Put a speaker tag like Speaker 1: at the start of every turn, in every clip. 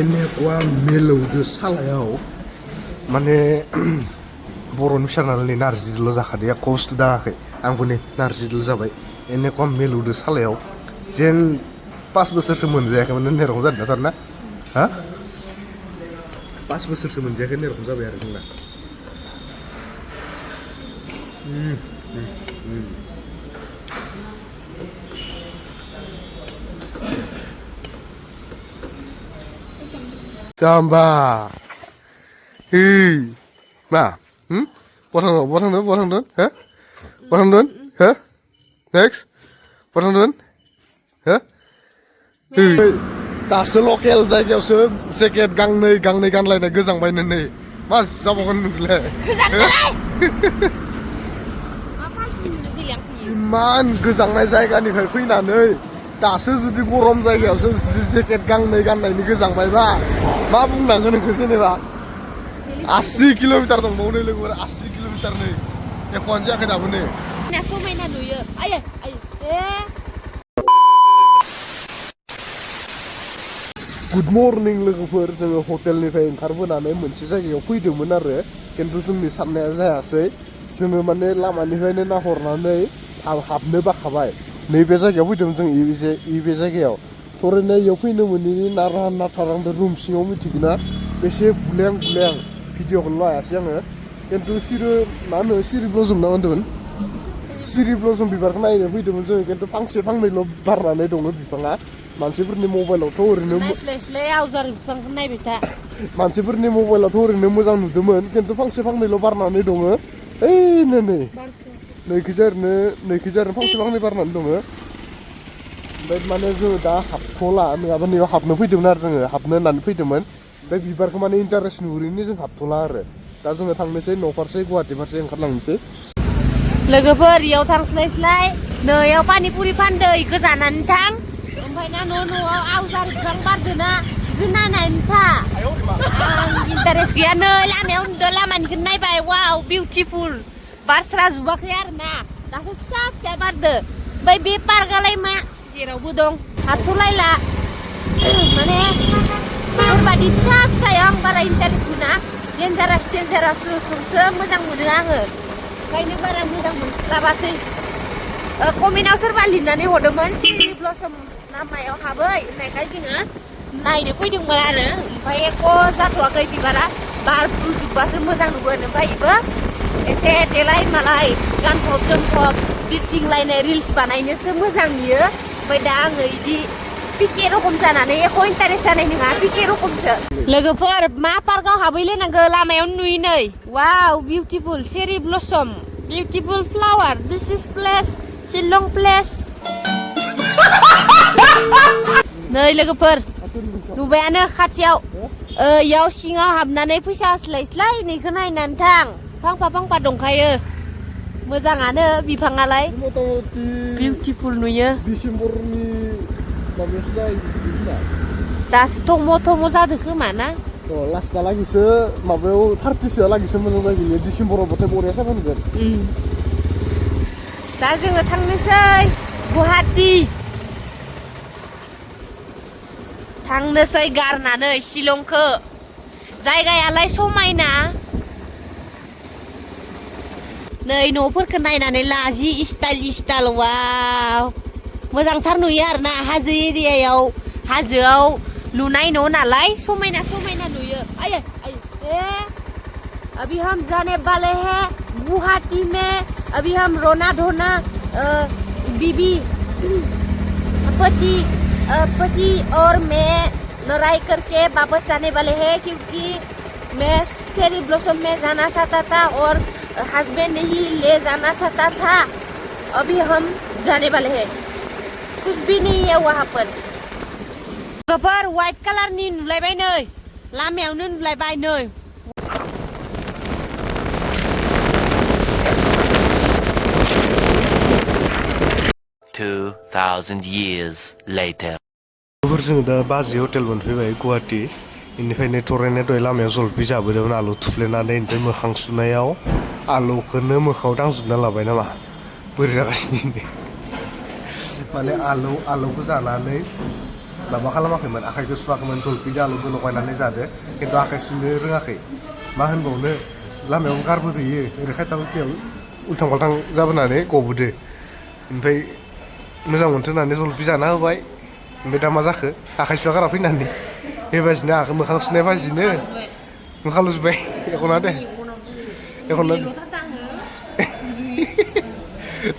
Speaker 1: Ini kuah miludu salayaw. Mane बर'नि फिसा नालाय नारजिल' जाखादों खस्थ' दाङाखै आंबो नै नारजिल' जाबाय एने खम मिलौदो सालायाव जेन 5 बोसोरसो मोनजायाखैमोन होननाय रखम जादों थारना हा 5 बोसोरसो मोनजायाखै होननाय रखम जाबाय आरो जोंना जाम्बा मा बहा थांदों हो बहा थांदों हो नेक्स्ट बहा थांदों हो दासो लकेल जायगायावसो जेकेट गांनै गानलायनाय गोजांबाय नै मा जाबावगोन नोंलाय इमान गोजांनाय जायगानिफ्राय फैनानै दासो जुदि गरम जायगायावसो जुदि जेकेट गांनै गाननायनि गोजांबायबा मा बुंनांगोन नोंखौ जेनेबा 80 किल'मिटार दंबावो नै लोगोफोर 80 किल'मिटार नै एख'आनो जायाखै दाबो नै
Speaker 2: समायना नुयो
Speaker 1: गुड मर्निं लोगोफोर जोङो हटेलनिफ्राय ओंखारबोनानै मोनसे जायगायाव फैदोंमोन आरो खिन्थु जोंनि साननाया जायासै जोङो माने लामानिफ्रायनो नाहरनानै हाबनो बाखाबाय नैबे जायगायाव फैदोंमोन जों बे जायगायाव थरैनो इयाव फैनो मोनैनि नाथारांदो रुम सिङाव मिथिगोना बेसे बुलें भिडिअखौनो लायासै आङो खिन्थु मा होनो सिरि ब्लसम ना होनदोंमोन सिरि ब्लसम बिबारखौ नायनो फैदोंमोन जोङो खिन्थु फांसे फांनैल' बारनानै दङ बिफाङा मानसिफोरनि मबाइलावथ' ओरैनो मानसिफोरनि मबाइलावथ' ओरैनो मोजां नुदोंमोन खिन्थु फांसे फांनैल' बारनानै दङ ओइ नैखिजा ओरैनो फांसे फांनै बारनानै दङ ओमफ्राय माने जोङो दा हाबथ'ला नङाबा नैयाव हाबनो फैदोंमोन आरो जोङो हाबनो होननानै फैदोंमोन ओमफ्राय बिबारखौ माने इन्टारेस्ट नुहुरैनो जों हाबथ'ला आरो दा जोङो थांनोसै न' फारसे गुवाहाटि फारसे ओंखारलांनोसै
Speaker 2: लोगोफोर इयाव थांस्लायस्लाय नैयाव पानिपुरि फानदो इखो जानानै थां ओमफ्राय ना न'आव आवजार बिफां बारदोना नायनानै था आं इन्टारेस्ट गैया नै लामायाव नुदों लामानिखौ नायबाय वाव बिउटिफुल बारस्रा जुबाखै आरो ना दासो फिसा बारदो ओमफ्राय बे पार्कआलाय मा जेरावबो दं हाबथ'लायला माने बेफोरबायदि फिसायाव आं बारा इन्टारेस्ट मोना डेन्जाराससो मोजां मोनो आङो ओंखायनो बारा मोजां मोनस्लाबासै कमेन्टआव सोरबा लिरनानै हरदोंमोन सिरि ब्लसम लामायाव हाबै होननायखाय जोङो नायनो फैदोंमोन आरो ओमफ्राय एख' जाथ'वाखै बिबारा बारफ्रुजोबबासो मोजां नुगोन ओमफ्राय बेबो एसे देलाय मालाय गानफब जोमफब बिरथिंलायनाय रिल्स बानायनोसो मोजां नुयो ओमफ्राय दा आङो बिदि पिके रखम जानानै एख' इन्टारेस्ट जानाय नङा पिके रखमसो लोगोफोर मा पार्कआव हाबहैलायनांगौ लामायावनो नुयो नै wow beautiful cherry blossom beautiful flower this is place Shillong place नै लोगोफोर नुबायानो खाथियाव इयाव सिङाव हाबनानै फैसा होस्लायस्लाय नैखौ नायनानै थां फांफा दंखायो मोजाङानो बिफाङालाय बिउटिफुल नुयो
Speaker 1: डिसेम्बरनि माबायावसो जायो
Speaker 2: दासो थम' जादों खोमा ना
Speaker 1: लास्टहालागैसो माबायाव 30सोहालागैसो मोजां जायो डिसेम्बरावबाथाय बरिया साफा नुगोन
Speaker 2: दा जोङो थांनोसै गुवाहाटि थांनोसै गारनानै शिलंखौ जायगायालाय समायना नै न'फोरखौ नायनानै ला जि स्टाइल वाव मोजांथार नुयो आरोना हाजो एरियायाव हाजोआव लुनाय न' नालाय समायना नुयो अभी हम जाने वाले हैं गुवाहाटी में अभी हम रोना धोना बीबी पति और मैं लड़ाई करके वापस आने वाले हैं क्योंकि मैं चेरी ब्लॉसम में जाना चाहता था और हस्बैंड नहीं ले जाना चाहता था अभी हम जाने वाले हैं कुछ भी नहीं है वहाँ पर गोबर व्हाइट कलर नि नुलायबाय नै लामायावनो नुलायबाय नै
Speaker 3: 2,000 years later.
Speaker 1: जोङो दा बाजै हटेल मोनफैबाय गुवाहाटि बेनिफ्रायनो थरायनाय दहाय लामायाव जलफि जाबोदोंमोन आलु थुफ्लेनानै ओमफ्राय मोखां सुनायाव आलुखौनो मोखाङाव दांजोबना लाबाय नामा बोरै जागासिनो माने आलुखौ जानानै माबा खालामाखैमोन आखाइखौ सुवाखैमोन जलफि आलुखौ लगायनानै जादो खिन्थु आखाइ सुनो रोङाखै मा होनबावनो लामायाव गारबोदोयो ओरै खायथा खायथियाव उल्थां फाल्थां जाबोनानै गबोदो ओमफ्राय मोजां मोनथो होननानै जलफि जाना होबाय ओमफ्राय दा मा जाखो आखाइ सुवा गारा फैनानै बेबायदिनो आखाइ मोखां सुनाय बाजिनो मोखां लुजोब्बाय एख'ना दे एख'ना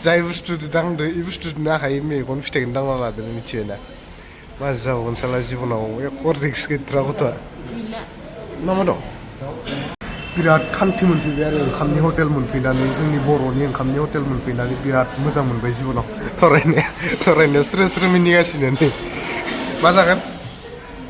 Speaker 1: जाय बुस्थुजों दांदो बे बुस्थुजोंनो आखाइ मेगन फिथाइखौनो दांना लादो मिथियो ना मा जाबावगोन साला जिबनाव एख' रिक्स गैथ्रा गथ'आ मा दं बिराद खान्थि मोनफैबाय आरो ओंखामनि हटेल मोनफैनानै जोंनि बर'नि ओंखामनि हटेल मोनफैनानै बिराद मोजां मोनबाय जिबनाव थरायनाया स्रो स्रो मिनिगासिनो नै मा जागोन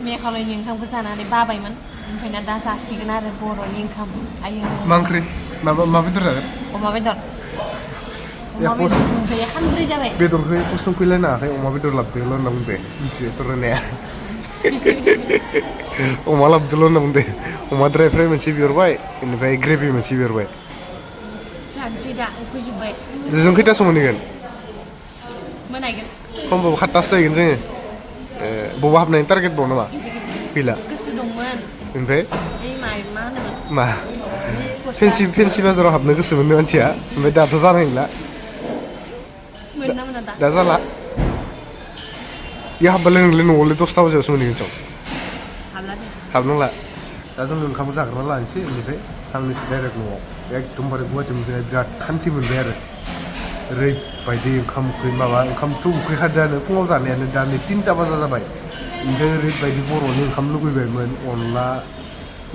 Speaker 2: मेघालयनि ओंखामखौ जानानै बाबायमोन ओमफ्राय दा जासिगोन आरो बर'नि ओंखाम आयो
Speaker 1: मा ओंख्रि मा बेदर जागोन
Speaker 2: अमा बेदर मोनजाया खानब्रै जाबाय
Speaker 1: बेदरखौ एख' संफैलायनाङाखै अमा बेदर लाबोदोल' होनना बुंदो मिथियो थरायनाया अमा लाबोदोल' होनना बुंदो अमा ड्राय फ्राय मोनसे बिहरबाय बेनिफ्राय ग्रेभि मोनसे बिहरबाय
Speaker 2: जानोसै दा उखैजोब्बाय
Speaker 1: जों खैथासो मोनहैगोन
Speaker 2: मोनायगोन
Speaker 1: खमबाबो 7थासो जाहैगोन जोङो बबाव हाबनायनि टारगेट बाव नामा गैला
Speaker 2: गोसो दंमोन
Speaker 1: ओमफ्राय
Speaker 2: मा होनोमोन
Speaker 1: मा फेन्सि बाजाराव हाबनो गोसो मोनो मानसिया ओमफ्राय दाथ' जानाय नंला दा जाला इयो हाबबालाय नोंलाय न'आवलाय 10ता बाजियावसो मोनहैगोन सं हाबनांला दा जों ओंखाम जाग्रा लानोसै बेनिफ्राय थांनोसै डाइरेक्ट न'आव एकदमबारे गुवाहाटियाव मोनफैनाय बिराद खान्थि मोनबाय आरो ओरैबायदि ओंखामथ' उखैखादोआनो फुङाव जानायानो दा नै 3ता बाजा जाबाय ओमफ्राय ओरैबायदि बर'नि ओंखाम लुगैबायमोन अनला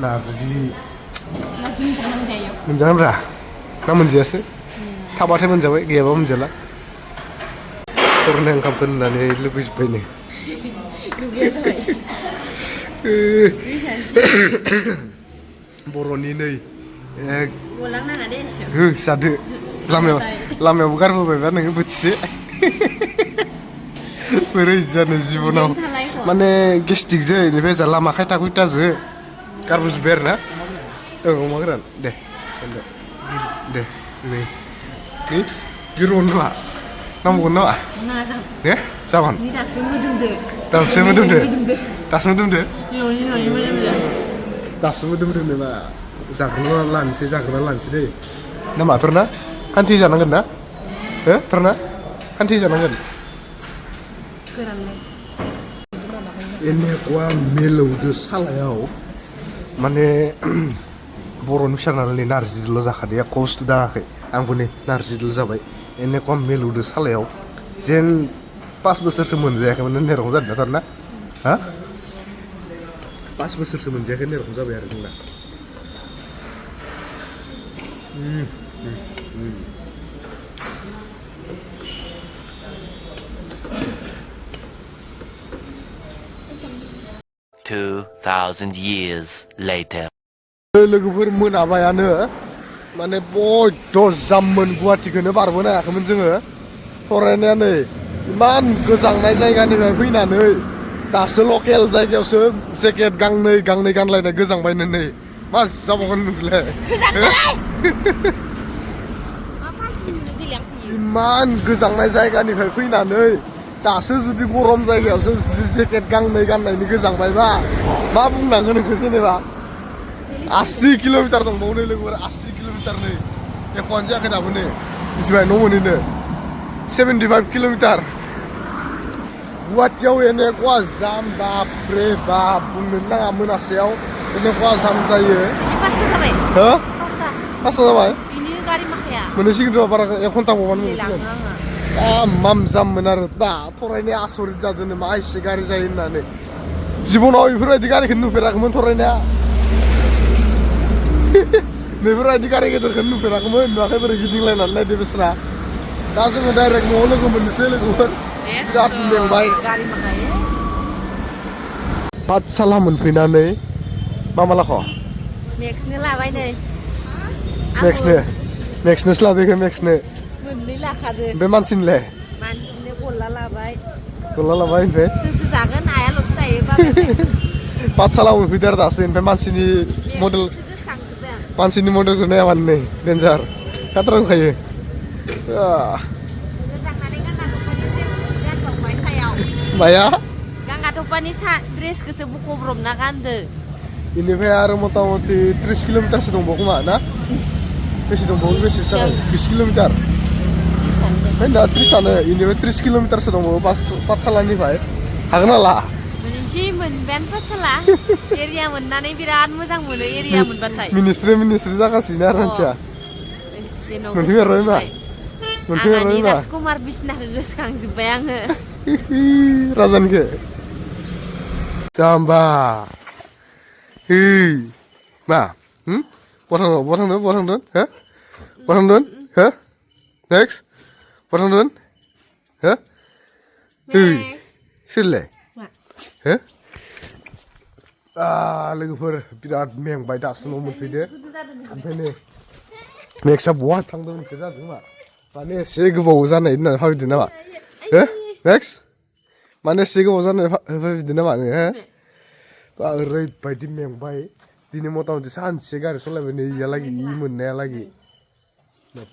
Speaker 1: नारजि मोनजागोन रा ना मोनजायासो थाबाथाय मोनजाबाय गैयाबा मोनजाला थरनाय ओंखामखौ नुनानै लुगैजोब्बाय नो बर'नि नै जादो लामायावबो गारबोबायबा नोङो बोथिसे बोरै जानो जिबनाव माने गेस्टिकजों बेनिफ्राय जा लामा खायथा खुयथाजों गारबोजोब्बाय आरो ना अमा गोरान दे नै गिरबावनो नामा नांबावगोन नामा दे जागोन दासो मोदोमदो मा जाग्रोना लानोसै दै ना माथोर ना खान्थि जानांगोन ना हो थरना खान्थि जानांगोन এনেকুৱা मिलौदो सालायाव माने बर'नि फिसा नालाय नारजिल' जाखादो एख' बुस्थु दाङाखै आंबो नै नारजिल' जाबाय এনেকুৱা मिलौदो सालायाव जेन 5 बोसोरसो मोनजायाखैमोन होननाय रखम जादों ना थारना हा 5 बोसोरसो मोनजायाखै होननाय रखम जाबाय आरो जोंना
Speaker 3: 2,000 years later.
Speaker 1: लोगोफोर मोनाबायानो माने बयद' जाममोन गुवाहाटिखौनो बारबोनो हायाखैमोन जोङो फरायनाया नै इमान गोजांनाय जायगानिफ्राय फैनानै दासो लकेल जायगायावसो जेकेट गांनै गानलायनाय गोजांबायनो नै मा जाबावगोन नोंलाय इमान गोजांनाय जायगानिफ्राय फैनानै दासो जुदि गरम जायगायावसो जुदि जेकेट गांनै गाननायनि गोजांबायबा मा बुंनांगोन नोंखौ जेनेबा 80 किल'मिटार दंबावो नै लोगोफोर 80 किल'मिटार नै एख'आनो जायाखै दाबो नै मिथिबाय न' मोनहैनो 75 किल'मिटार गुवाहाटियाव এনেকুৱা जाम बापरे बाप बुंनो नाङा मोनासेयाव এনেকুৱা जाम जायो हो 5ता जाबाय मोनहैसिगोन र' बारा 1 घन्टा बावबानो मोनहैसिगोन माम जाममोन आरो दा फरायनाया आसरित जादों मा एसे गारि जायो होननानै जिबनाव बेफोरबायदि गारिखौ नुफेराखैमोन फरायनाया बेफोरबायदि गारि गेदेरखौ नुफेराखैमोन नुवाखै बोरै गिदिंलायनानै नायदो बिसोरा दा जोङो डाइरेक्ट न'आव लोगो मोननोसै लोगोफोर बिराद मेंबाय पाठशाला मोनफैनानै मा लाख'
Speaker 2: मेक्सनो लाबाय नै
Speaker 1: मेक्सनोसो लादों मेक्सनो
Speaker 2: मोननै लाखादो
Speaker 1: बे मानसिनो
Speaker 2: गल्ला लाबाय
Speaker 1: ओमफ्राय
Speaker 2: जोंसो जागोन आयाल'सो जायोबा
Speaker 1: पाठशाला मोनफैदो आरो दासो ओमफ्राय मानसिनि मडेलखौ नाया मानो नै डेन्जार खाथ्रा होखायो माया
Speaker 2: आफानि ड्रेसखौसो बखब्रबना गानदो
Speaker 1: बेनिफ्राय आरो मथा मथि 30 किल'मिटारसो दंबावो खोमा ना बेसे दंबावो बेसे जाबाय 20 किल'मिटार ओमफ्राय दा 30आनो बेनिफ्राय 30 किल'मिटारसो दंबावो पाठशालानिफ्राय हागोन हाला
Speaker 2: मोनसे मोनबायानो पाठशाला एरिया मोननानै बिराद मोजां मोनो एरिया मोनबाथाय
Speaker 1: मिनिस्ट्रि जागासिनो आरो मानसिया मोनफैबाय मा
Speaker 2: आंनि राजकुमार बिसनाखौ गोसोखांजोब्बाय आङो
Speaker 1: राजानिखौ जाम्बा मा बहा थांदों हो बहा थांदों हो नेक्स्ट बहा थांदों हो सोरलाय हो लोगोफोर बिराद मेंबाय दासो न' मोनफैदो ओमफ्राय नै नेक्स्टआ बहा थांदों मोनसे जादों मा माने एसे गोबाव जानाय होननानै भाबिदों नामा हो नेक्स्ट माने एसे गोबाव जानाय भाबिदों नामा नोङो हो ओरैबायदि मेंबाय दिनै मथा मथि सानसे गारि सालायबाय नै इयालागि इ मोननायालागि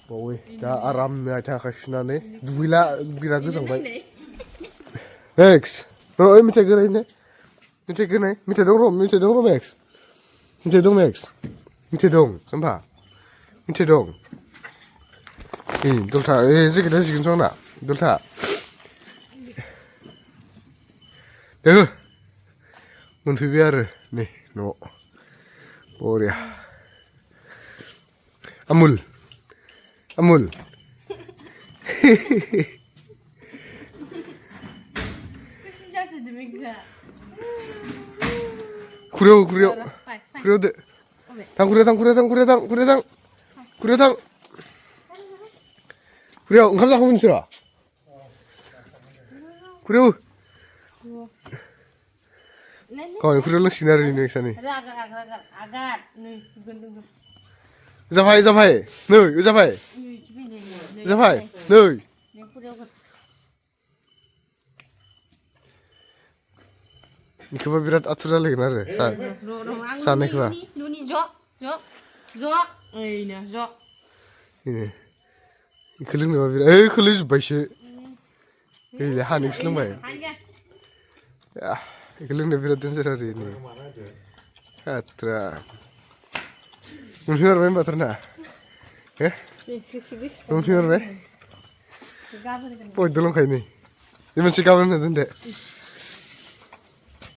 Speaker 1: बावै दा आरामनो आथिं आखाइ सुनानै दुगैला बिराद गोजांबाय नेक्स्ट र' मेथाइ गोरायनो मेथाइ दं र' मेक्स मेथाइ दं मेक्स मेथाइ दं होमबा मेथाइ दं दलथा जेकेटा जिगोन स' आंना दलथा दोङो मोनफैबाय आरो नै न' बरिया आमुल खुरियाव दो थां खुरियाव ओंखाम जाखांबाय नोंसोरो खुरियाव गावनि खुरियाव लोंसिगोन आरो नै सानै जाबाय नै जाबाय नै बेखौबा बिराद आथुर जालायगोन आरो जानायखौबा बेखौ लोंनोबा बिराद खोलैजोब्बायसो हानिसो लोंबाय बेखौ लोंनो बिराद डेन्जार आरो नै आथ्रा मोनफैमारबाय होनबाथ' ना मोनफैमारबाय बयद' लोंखायो नै बे मोनसे गाबोन होनो दोनदो